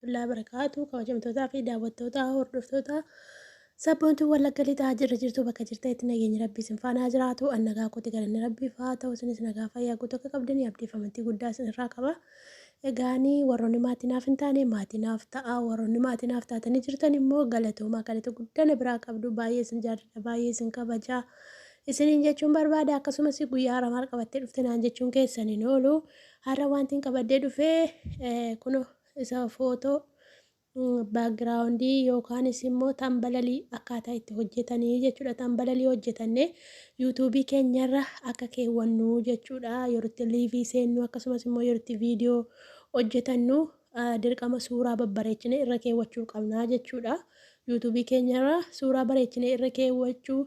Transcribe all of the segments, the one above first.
Warahmatullahi wabarakaatu. Kabajamtootaa fi daawwattoota hordoftoota Sabboontuu Wallagga Lixaa jirra jirtu, bakka jirtanitti nageenyi Rabbii isin faana haa jiraatu. An nagaa kooti, galanni Rabbiif haa ta'u. Isinis nagaa fayyaa guutuu akka qabdanii abdiif amantii guddaa isin irraa qaba. Egaanii warroonni maatii naaf hin taane maatii naaf ta'a. Warroonni maatii naaf taatanii jirtan immoo galatoomaa, galata guddaa na biraa qabdu. Baay'ee isin jaalladha, baay'ee isin kabajaa isiniin jechuun barbaada. Akkasumas guyyaa har'a maal qabattee dhufte naan jechuun keessan hin oolu. Har'a wanti hin qabadhee dhufee kunoo isa footoo backgroundii yookaanis immoo tambalalii akkaataa itti hojjetanii jechuudha. Tambalalii hojjetannee YouTubeii keenyarra akka keewwannu jechuudha. Yeroo itti liveii seennu, akkasumas immoo yeroo itti viidiyoo hojjetannu, dirqama suuraa babbareechine irra keewwachuu qabnaa jechuudha. YouTubeii keenyarra suuraa bareechine irra keewwachuu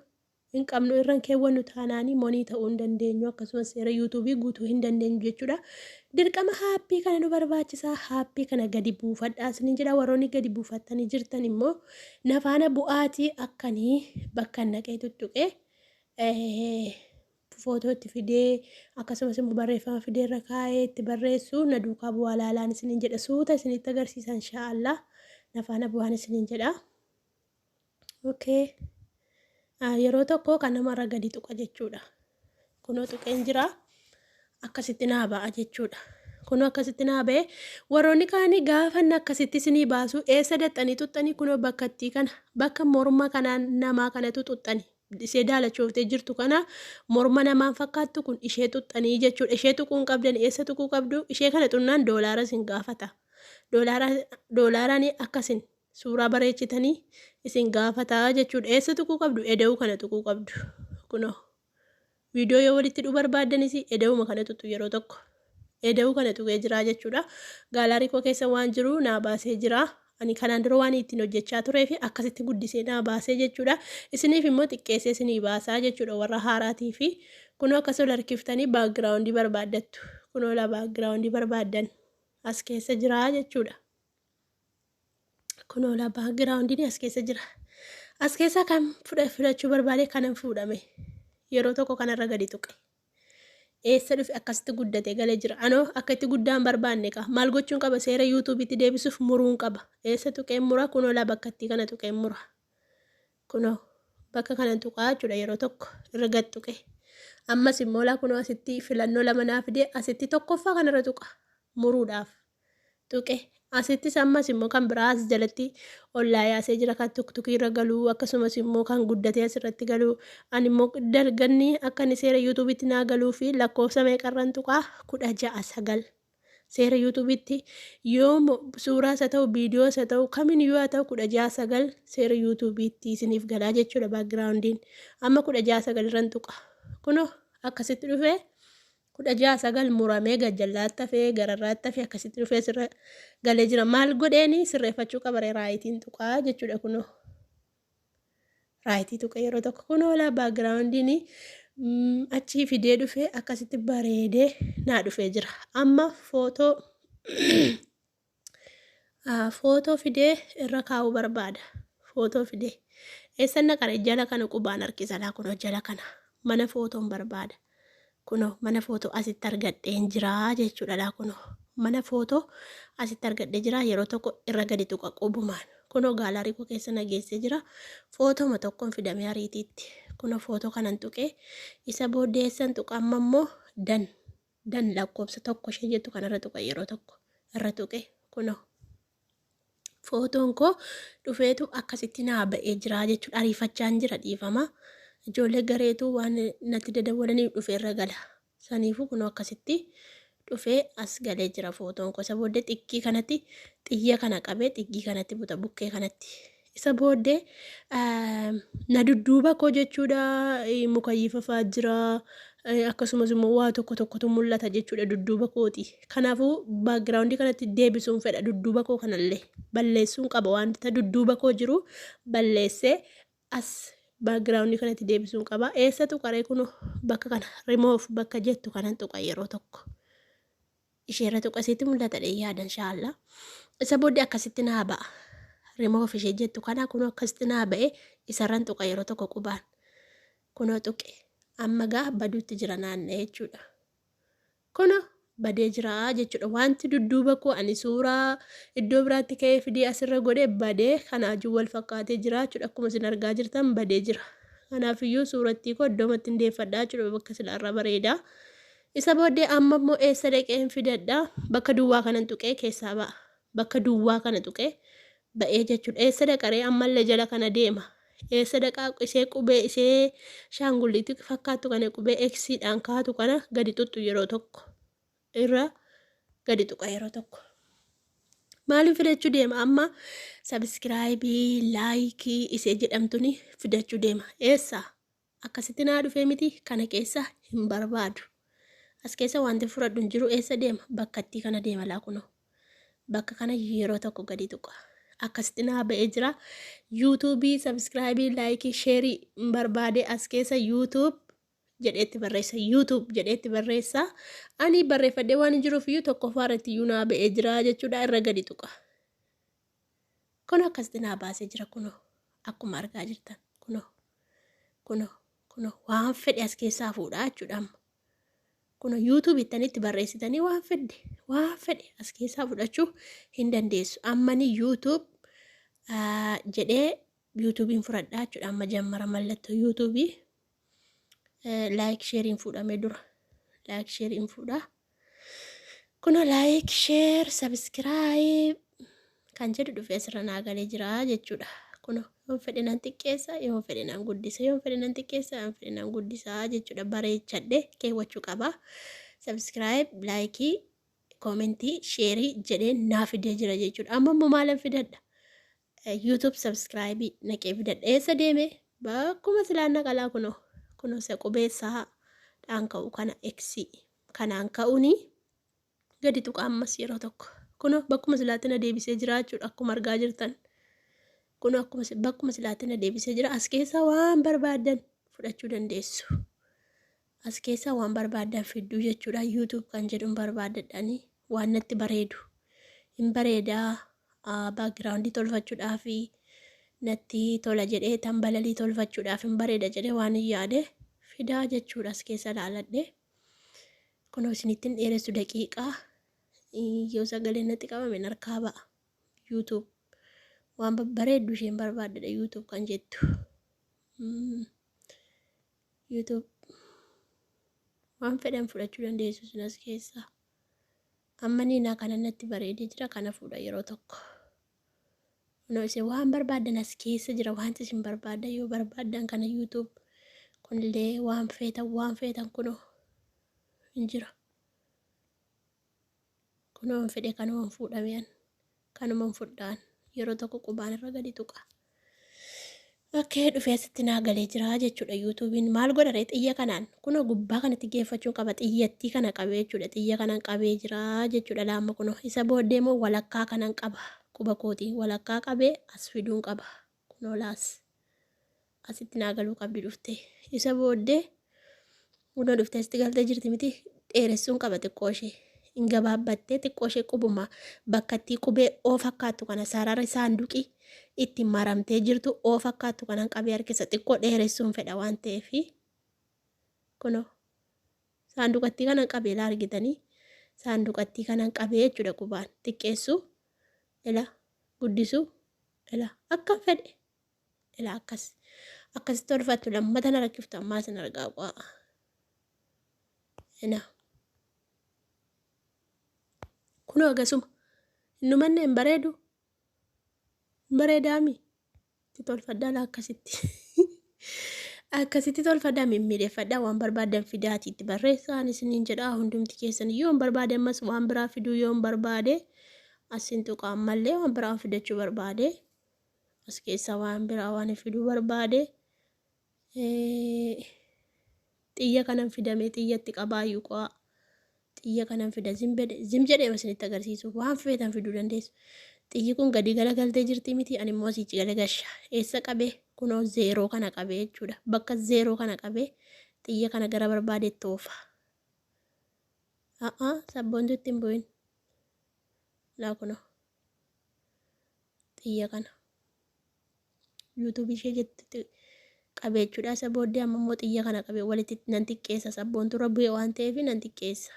hin qabnu, irra hin keewwannu taanaanii monii ta'uu hin dandeenyu, akkasumas seera YouTubeii guutuu hin dandeenyu jechuudha. Dirqama appii kana nu barbaachisaa. Appii kana gadi buufadhaa isiniin jedha. Warroonni gadi buufattanii jirtan immoo nafaana bu'aatii akkanii bakka naqee tuttuqee footoo itti fidee, akkasumas immoo barreeffama fidee irra kaa'ee itti barreessu na duukaa bu'aa laalaan isiniin jedha. Suuta isinitti agarsiisa, inshaallah, nafaana bu'aan isiniin jedha. Okay. Yeroo tokko kan namarra gadi tuqa jechuudha. Kunoo tuqeen jira. Akkasitti naa ba'a jechuudha. Kunoo akkasitti naa ba'e. Warroonni kaanii gaafa inni akkasitti isinii baasu eessa daxxanii xuxxanii? Kunoo bakka ittii kana, bakka morma kanaan namaa kanatu xuxxani. Ishee daalachooftee jirtu kana, morma namaan fakkaattu kun, ishee xuxxanii jechuudha. Ishee tuquu hin qabdan. Eessa tuquu qabdu? Ishee kana xunnaan doolaara isin gaafata. Doolaaraan akkasin suuraa bareechitanii isin gaafataa jechuudha. Eessa tuquu qabdu? Eda'uu kana tuquu qabdu. Kunoo viidiyoo yoo walitti hidhuu barbaaddanis eda'uma kana tuqxu yeroo tokko. Eda'uu kana tuqee jira jechuudha. Gallery koo keessa waan jiru naa baasee jira. Ani kanaan dura waan ittiin hojjechaa turee fi akkasitti guddisee naa baasee jechuudha. Isiniif immoo xiqqeessee isinii baasaa jechuudha warra haaraatii fi kunoo akkas ol harkiftanii backgroundii barbaaddattu. Kunoo la backgroundii barbaaddan as keessa jira jechuudha. Kunoo la backgroundiin as keessa jira. As keessaa kan filachuu barbaade kanan fuudhame. Yeroo tokko kanarra gadi tuqe. Eessa dhufe? Akkasitti guddatee galee jira. Anoo akka itti guddaan barbaanne qaba. Maal gochuun qaba? Seera YouTubeiitti deebisuuf muruun qaba. Eessa tuqeen mura? Kunoo laa bakka itti kana tuqeen mura. Kunoo bakka kana tuqaa jechuudha, yeroo tokko irra gad tuqe. Ammas immoo laa kunoo asitti filannoo lama naa fidee, asitti tokkoffaa kanarra tuqa muruudhaaf. Tuqe. Asittis ammas immoo kan biraa as jalatti ollaa yaasee jira, kan tuktukii irra galuu, akkasumas immoo kan guddatee asirratti galuu. Ani immoo dalganni akka inni seera YouTubeiitti naa galuu fi lakkoofsa meeqarran tuqaa? 16 9. Seera YouTubeiitti yoo suuraas haa ta'u, viidiyoos haa ta'u, kamiin yoo haa ta'u, 16 9 seera YouTubeiitti isiniif galaa jechuudha backgroundiin. Amma 16 9 irran tuqa. Kunoo akkasitti dhufee 16 9 muramee gajjallaatti hafee, gararraatti hafee, akkasitti dhufee sirra galee jira. Maal godheeni sirreeffachuu qabaree? Rightiin tuqaa jechuudha kunoo. Rightii tuqa yeroo tokko, kunoo laa backgroundiin achii fidee dhufee akkasitti bareedee naa dhufee jira. Amma footoo fidee irra kaa'uu barbaada. Footoo fidee. Eessan naqare? Jala kana qubaan harkisa, laa kunoo jala kana mana footoon barbaada. Kunoo mana footoo asitti argadheen jira jechuudha, laa kunoo mana footoo asitti argadhee jira. Yeroo tokko irra gadi tuqa qubumaan. Kunoo gallery koo keessa na geessee jira. Footoma tokkoon fidamee ariitiitti. Kunoo footoo kanan tuqee, isa booddee eessan tuqa? Amma immoo done lakkoofsa tokko ishee jettu kanarra tuqa, yeroo tokko irra tuqe. Kunoo footoon koo dhufeetu akkasitti naa ba'ee jira jechuudha. Ariifachaan jira, dhiifama. Ijoollee gareetu waan natti dadawwalaniif dhufee irra gala. Saniifuu kunoo akkasitti dhufee as galee jira footoon koo. Isa booddee xiqqii kanatti xiyya kana qabee xiqqii kanatti buta, bukkee kanatti. Isa booddee na dudduuba koo jechuudha mukayyifafaa jira. Akkasumas immoo waa tokko tokkotu mul'ata jechuudha dudduuba kooti. Kanaafuu backgroundii kanatti deebisuun fedha, dudduuba koo kanallee balleessuun qaba. Wanta dudduuba koo jiru balleessee as backgroundii kanatti deebisuun qaba. Eessa tuqaree? Kunoo bakka kana remove bakka jettu kanan tuqa yeroo tokko. Isheerra tuqa, isitti mul'ata dhee yaada, inshaallah. Isa booddee akkasitti naa ba'a. Remove ishee jettu kana kunoo akkasitti naa ba'e, isarran tuqa yeroo tokko qubaan. Kunoo tuqe. Amma gaa baduutti jira naanna'e jechuudha. Kunoo Badee jira jechuudha. Wanti dudduuba koo ani suuraa iddoo biraatti ka'ee fidee asirra godhe badee kana wajjin wal fakkaatee jira jechuudha. Akkuma isin argaa jirtan badee jira. Kanaafiyyuu suurattii koo iddoomatti hin deeffadhaa jechuudha, bakka silaarra bareeda. Isa booddee amma immoo eessa dhaqee hin fidadhaa? Bakka duwwaa kanan tuqee keessaa ba'a. Bakka duwwaa kana tuqee ba'ee jechuudha. Eessa dhaqaree? Ammallee jala kana deema. Eessa dhaqaa? Isee qubee isee shaangulliitti fakkaattu kana, qubee Xiidhaan kaatu kana gadi xuxxu yeroo tokko. Irra gadi tuqa yeroo tokko. Maaliin fidachuu deema amma? Subscribe, like isee jedhamtuni fidachuu deema. Eessa? Akkasitti naa dhufee miti, kana keessa hin barbaadu. As keessa wanti fudhadhu hin jiru. Eessa deema? Bakkattii kana deema laa kunoo. Bakka kana yeroo tokko gadi tuqa. Akkasitti naa ba'ee jira. YouTube, subscribe, like, share hin barbaade. As keessa YouTube jedheetti barreessa. YouTube jedheetti barreessa. Ani barreeffadhee waan hin jiruuf iyyuu tokkoffaa irratti iyyuu naa ba'ee jira jechuudha. Irra gadi tuqa. Kun akkasitti naa baasee jira kunoo. Akkuma argaa jirtan kunoo. Kunoo kunoo, waan fedhe as keessaa fuudhaa jechuudha amma. Kunoo, YouTube ittanitti barreessitanii waan fedhe waan fedhe as keessaa fudhachuu hin dandeessu. Ammani YouTube jedhee YouTubeiin fudhadhaa jechuudha. Amma jammara mallattoo YouTube, like, shareiin fuudhamee dura. Like, shareiin fuudhaa. Kunoo, like, share, subscribe kan jedhu dhufee asirra naa galee jira jechuudha. Kunoo, yoon fedhe nan xiqqeessa, yoon fedhe nan guddisa, yoon fedhe nan xiqqeessa, yoon fedhe nan guddisa jechuudha. Bareechadhe keewwachuu qaba. Subscribe, like, comment, share jedhee naa fidee jira jechuudha. Amma immoo maalan fidadha? YouTube subscribe naqee fidadha. Eessa deeme? Bakkuma silaan naqalaa kunoo. Kunoo, isa qubeessaa dhaan ka'u kana, X kanaan ka'uuni gadi tuqa ammas yeroo tokko. Kunoo, bakkuma silaatti na deebisee jira jechuudha, akkuma argaa jirtan. Kunoo, akkuma bakkuma silaatti na deebisee jira. As keessaa waan barbaaddan fudhachuu dandeessu. As keessaa waan barbaaddan fidduu jechuudha. YouTube kan jedhuun barbaaddadhanii waan natti bareedu. Hin bareedaa, background tolfachuudhaaf natti tola jedhee, tambalalii tolfachuudhaaf hin bareeda jedhee waan hin yaade fidaa jechuudha, as keessa ilaaladhe. Kunoo, isinittiin dheeressu daqiiqaa, yoo sagaleen natti qabame harkaa ba'a. YouTube waan babbareeddu isheen barbaaddadha, YouTube kan jettu. YouTube waan fedhan fudhachuu dandeessu isin as keessaa. Amma niinaa kana natti bareedee jira, kana fuudha yeroo tokko. Kunoo, isin waan barbaaddan as keessa jira, wanti isin barbaaddan yoo barbaaddan kana YouTube kunillee waan feetan waan feetan kunoo hin jira. Kunoo, hin fedhe, kanuma fuudhameen, kanuma fudhaan, yeroo tokko qubaan irra gadi tuqa. Bakkee dhufee asitti naa galee jira jechuudha. YouTubeiin maal godha ree xiyya kanaan? Kunoo, gubbaa kanatti geeffachuu qaba, xiyyattii kana qabee jechuudha. Xiyya kanan qabee jira jechuudha laamma kunoo. Isa booddee immoo walakkaa kanan qaba, quba kootiin walakkaa qabee as fiduun qaba. Kunoo laas, asitti naa galuu qabdi dhuftee. Isa booddee kunoo, dhuftee asitti galtee jirti miti, dheeressuun qaba xiqqoo ishee. Hin gabaabbattee xiqqoo ishee, qubuma bakkattii qubee oo fakkaattu kana, sarara saanduqii itti maramtee jirtu oo fakkaattu kanan qabee harkisa, xiqqoo dheeressuun fedha waan ta'eef. Kunoo, saanduqattii kanan qabee laa, argitanii, saanduqattii kanan qabee jechuudha, qubaan xiqqeessuu ila, guddisuu ila, akka fedhe ila, akkas akkasitti tolfattu. Lammata na rakkiftu ammaa isin argaa qo'a. Ina kunoo, akkasuma innumanne hin bareedu, hin bareedaami, itti tolfadhaa laa, akkasitti akkasitti tolfadhaa, mimmiidheeffadhaa, waan barbaadan fidaatii itti barreessaan isiniin jedhaa hundumti keessan. Yoo hin barbaade, ammas waan biraa fiduu yoo hin barbaade, asin tuqa. Ammallee waan biraa fidachuu barbaade, as keessaa waan biraa waan fiduu barbaade, xiyya kanan fidamee xiyyatti qabaayyuu qo'a. Xiyya kanan fida, zim jedhee isinitti agarsiisu, waan feetan fiduu dandeessu. Xiyyi kun gadi galagaltee jirti miti, ani immoo asichi galagasha. Eessa qabee? Kunoo, zeeroo kana qabee jechuudha. Bakka zeeroo kana qabee xiyya kana gara barbaadetti oofa. A'aa, sabboontu itti hin bu'in. Laa kunoo, xiyya kana YouTube ishee jettutti qabee jechuudha. Isa booddee amma immoo xiyya kana qabee walitti nan xiqqeessa. Sabboontu irra bu'e waan ta'eef nan xiqqeessa.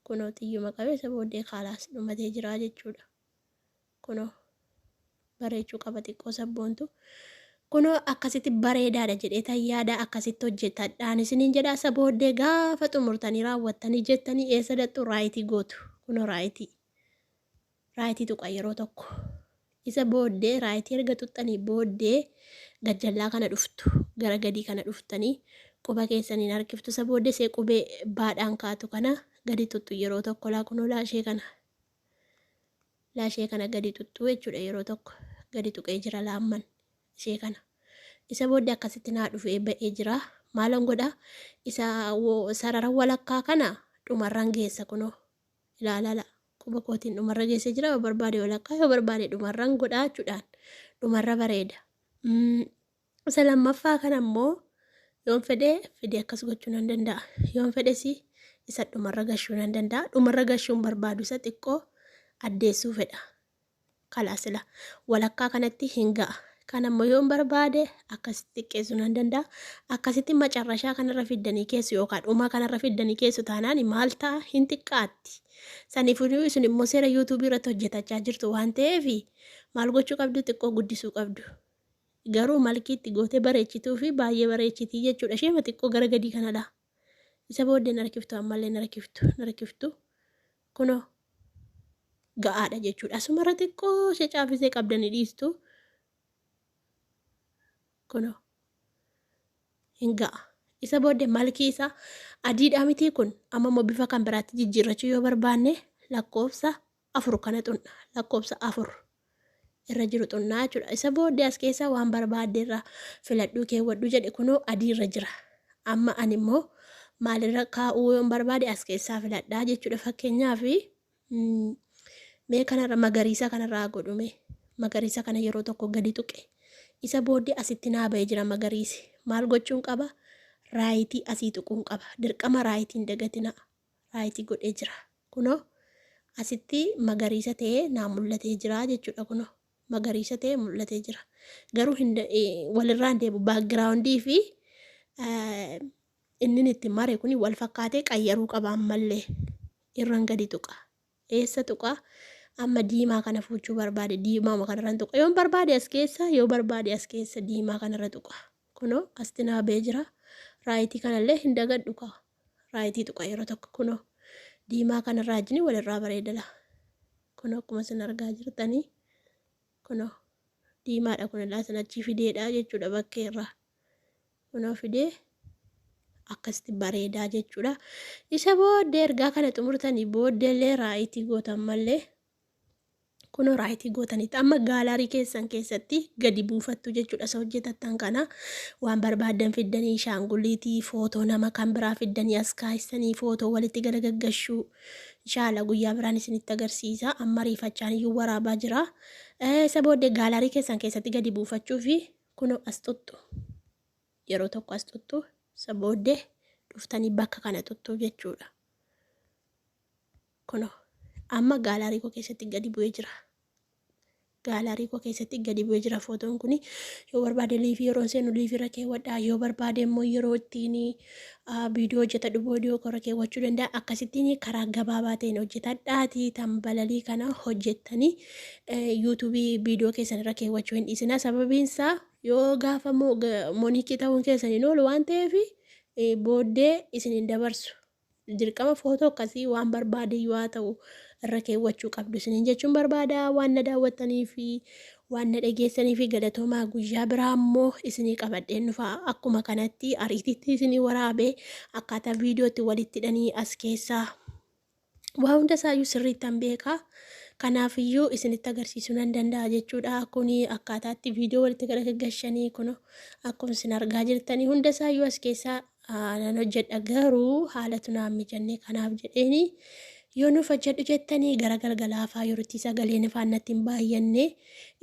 Kunoo xiyyuma qabee isa booddee kaalaas dhumatee jira jechuudha. Kunoo bareechuu qaba xiqqoo Sabboontu. Kunoo akkasitti bareedaadha jedhee tan yaada, akkasitti hojjetadhaan isiniin jedha. Isa booddee gaafa xumurtanii raawwattanii jettanii eessa dattu? Right gootu. Kunoo right, right tuqa yeroo tokko. Isa booddee right erga tuxxanii booddee gajjallaa kana dhuftu, gara gadii kana dhuftanii quba keessaniin harkiftu. Isa booddee see qubee baadhaan kaatu kana gadi tuttu yeroo tokko. Laa, kunoo laashee kana, laashee kana gadi tuttu jechuudha. Yeroo tokko gadi tuqee jira laamman ishee kana. Isa booddee akkasitti naa dhufee ba'ee jira. Maalan godha? Isa sarara walakkaa kana dhumarran geessa. Kunoo ilaalala, quba kootiin dhumarra geessee jira. Yoo barbaade walakkaa, yoo barbaade dhumarran godhaa jechuudhaan dhumarra bareeda. Isa lammaffaa kana immoo yoon fedhe fidee akkas gochuu nan danda'a. Yoon fedhes isa dhumarra gashuu nan danda'a. Dhumarra gashuun barbaadu, isa xiqqoo addeessuu fedha. Kalaasila walakkaa kanatti hin ga'a. Kan ammoo yoon barbaade akkasitti xiqqeessuu nan danda'a. Akkasitti macarrashaa kanarra fiddanii keessu yookaan dhuma kanarra fiddanii keessu taanaan maal ta'a? Hin xiqqaatti. Saniifuu isin immoo seera YouTube irratti hojjetachaa jirtu waan ta'eef maal gochuu qabdu? Xiqqoo guddisuu qabdu. Garuu malkiitti gootee bareechituu fi baay'ee bareechitii jechuudha. Ishee xiqqoo gara gadii kanadha. Isa booddee narkiftu, ammallee narkiftu, narkiftu. Kunoo ga'aadha jechuudha. Asumarra xiqqoo ishee caafisee qabdanii dhiistu. Kunoo hin ga'a. Isa booddee malkii isaa adiidhaa mitii kun? Amma immoo bifa kan biraatti jijjiirrachuu yoo barbaanne lakkoofsa 4 kana xunna. Lakkoofsa 4 irra jiru xunnaa jechuudha. Isa booddee as keessaa waan barbaadde irraa filadhuu keewwadhu jedhe. Kunoo adii irra jira. Amma ani immoo maalirra kaa'uu yoon barbaade as keessaa filadhaa jechuudha. Fakkeenyaaf mee kanarra, magariisa kanarraa godhume, magariisa kana yeroo tokko gadi tuqe. Isa booddee asitti naa ba'ee jira magariisi. Maal gochuun qaba? Right asii tuquun qaba. Dirqama rightiin dagatina. Right godhee jira. Kunoo asitti magariisa ta'ee naa mul'atee jira jechuudha. Kunoo magariisa ta'ee mul'atee jira. Garuu walirraa hin deebi'u. Background fi inni itti mare kun wal fakkaatee qayyaruu qaba ammallee. Irran gadi tuqa. Eessa tuqa? Amma diimaa kana fuuchuu barbaade, diimaa kanarra tuqa. Yoon barbaade as keessa, yoo barbaade as keessa diimaa kanarra tuqa. Kunoo asitti naa ba'ee jira. Right kanallee hin dagadhu kaa. Right tuqa yeroo tokko. Kunoo diimaa kanarraa wajjin walirraa bareedala. Kunoo akkuma isin argaa jirtanii, kunoo diimaadha kun illaa isin achii fideedha jechuudha bakkeerraa. Kunoo fidee akkasitti bareedaa jechuudha. Isa booddee ergaa kana xumurtanii booddeellee right gootan mallee, kunoo right gootanitti amma gallery keessan keessatti gadi buufattu jechuudha. Isa hojjetattan kana waan barbaaddan fiddanii, shaanguliitii, footoo nama kan biraa fiddanii as kaayissanii footoo walitti garagaggashuu inshaala guyyaa biraan isinitti agarsiisa. Amma riifachaan iyyuu waraabaa jira. Isa booddee gallery keessan keessatti gadi buufachuu fi kunoo as tuttu, yeroo tokko as tuttu. Isa booddee dhuftanii bakka kana tuttu jechuudha. Kunoo amma gallery koo keessatti gadi bu'ee jira. Gallery koo keessatti gadi bu'ee jira footoon kuni. Yoo barbaade live yeroo seenu live irra keewwadha. Yoo barbaade immoo yeroo ittiin viidiyoo hojjetadhu viidiyoo korra keewwachuu danda'a. Akkasittiin karaa gabaabaa ta'een hojjetadhaati tambalalii kana hojjettanii YouTube viidiyoo keessan irra keewwachuu hin dhiisina. Sababiin isaa yoo gaafa monikii ta'uun keessan hin oolu waan ta'eef booddee isin hin dabarsu. Dirqama footoo akkasii waan barbaade yoo haa ta'u irra keewwachuu qabdu isiniin jechuun barbaada. Waan na daawwattanii fi waan na dhageessanii fi galatoomaa. Guyyaa biraa immoo isinii qabadheen dhufa. Akkuma kanatti ariititti isinii waraabee akkaataa viidiyootti walitti hidhanii as keessaa waa hunda isaayyuu sirriittan beekaa. Kanaafiyyuu isinitti agarsiisuu nan danda'a jechuudha. Kuni akkaataatti viidiyoo walitti garagashanii, kun akkuma isin argaa jirtanii hunda isaayyuu as keessaa nan hojjedha. Garuu haalatu naan mijanne, kanaaf jedheeni yoo nuuf hojjedhu jettanii gara galgalaafaa yeroo itti sagaleen afaan natti hin baay'anne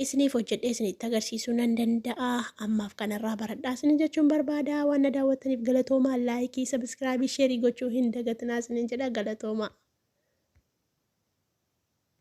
isiniif hojjedhee isinitti agarsiisuu nan danda'a. Ammaaf kanarraa baradhaa isinin jechuun barbaada. Waan na daawwattaniif galatoomaa. Like, subscribe, share gochuu hin dagatinaa isinin jedha. Galatoomaa.